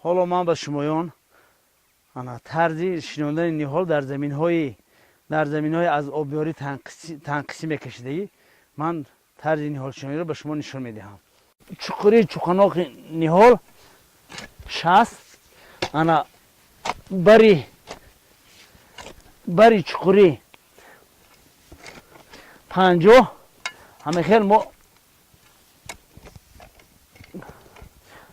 Ҳоло ман ба шумоён ана тарзи шинондани ниҳол дар заминҳои аз обёрӣ танқисӣ мекашидагӣ, ман тарзи ниҳолшинониро ба шумо нишон медиҳам. Чуқурии чуқаноқи ниҳол 60, ана бари чуқурӣ 50. Ҳамин хел мо,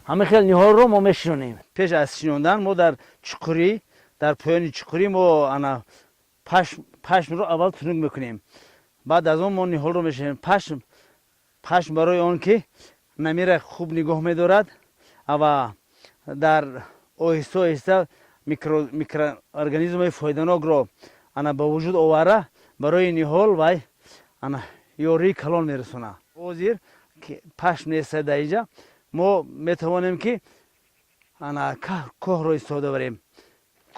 ҳамин хел ниҳолро мо мешинонем. Пеш аз шинондан мо дар чуқурӣ, дар поёни чуқурӣ мо ана пашмро аввал тунук мекунем, баъд аз он мо ниҳолро мешинонем. Пашм барои он ки намира хуб нигоҳ медорад ва дар оҳиста оҳиста микроорганизмҳои фоиданокро ана ба вуҷуд овара, барои ниҳол вай ана ёрии калон мерасонад. Ҳозир пашм неста дар инҷа, мо метавонем ки ана коҳро истифода барем.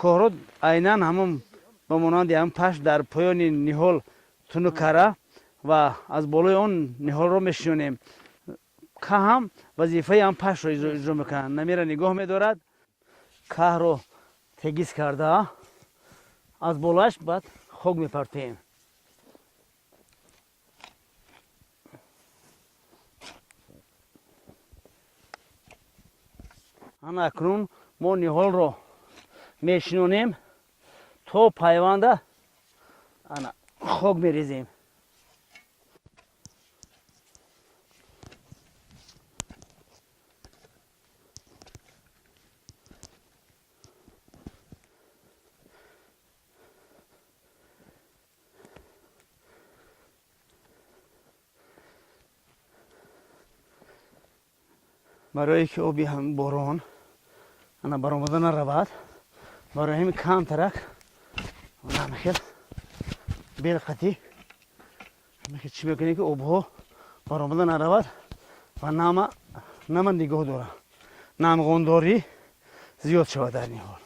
Коҳро айнан ҳамон ба монанди ҳамн пашм дар поёни ниҳол тунук кара ва аз болои он ниҳолро мешинонем. Каҳ ҳам вазифаи ҳам пашмро иҷро мекунад, намира нигоҳ медорад. Каҳро тегиз карда, аз болояш баъд хок мепартоем. Ана акнун мо ниҳолро мешинонем, то пайванда ана хок мерезем. Барое ки оби борон ана баромада наравад, барои ҳамин камтарак ҳамихел белқати ҳамихел чӣ мекунем, ки обҳо баромада наравад ва нама нигоҳ дорад, намғондорӣ зиёд шавад дар ниҳол.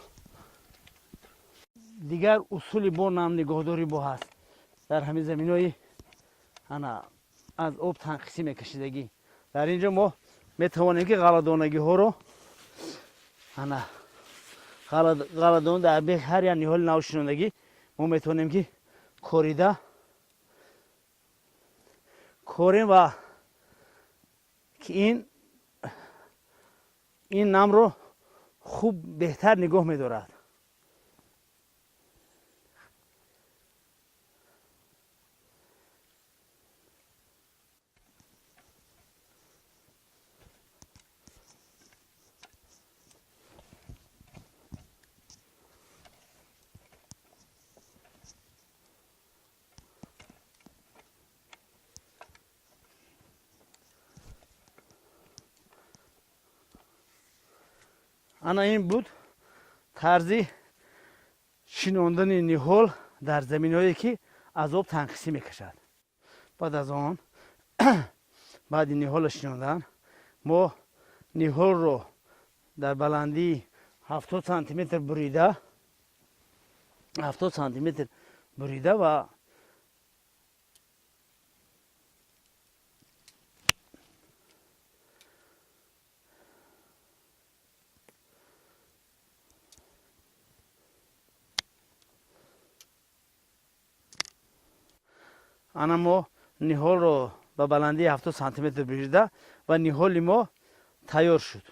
Дигар усули бо нам нигоҳдорӣ бо ҳаст дар ҳамин заминои ана аз об танқисӣ мекашидагӣ. Дар ин ҷо мо метавонем ки ғалладонагиҳоро, ана ғалладона дар бех ҳар як ниҳоли нав шинондагӣ мо метавонем ки корида корем ва ки ин намро хуб беҳтар нигоҳ медорад. Ана ин буд тарзи шинондани ниҳол дар заминҳое, ки аз об танқисӣ мекашад. Баъд аз он, баъди ниҳолро шинондан, мо ниҳолро дар баландии 70 сантиметр бурида, 70 сантиметр бурида ва ана мо ниҳолро ба баландии 70 сантиметр бурида ва ниҳоли мо тайёр шуд.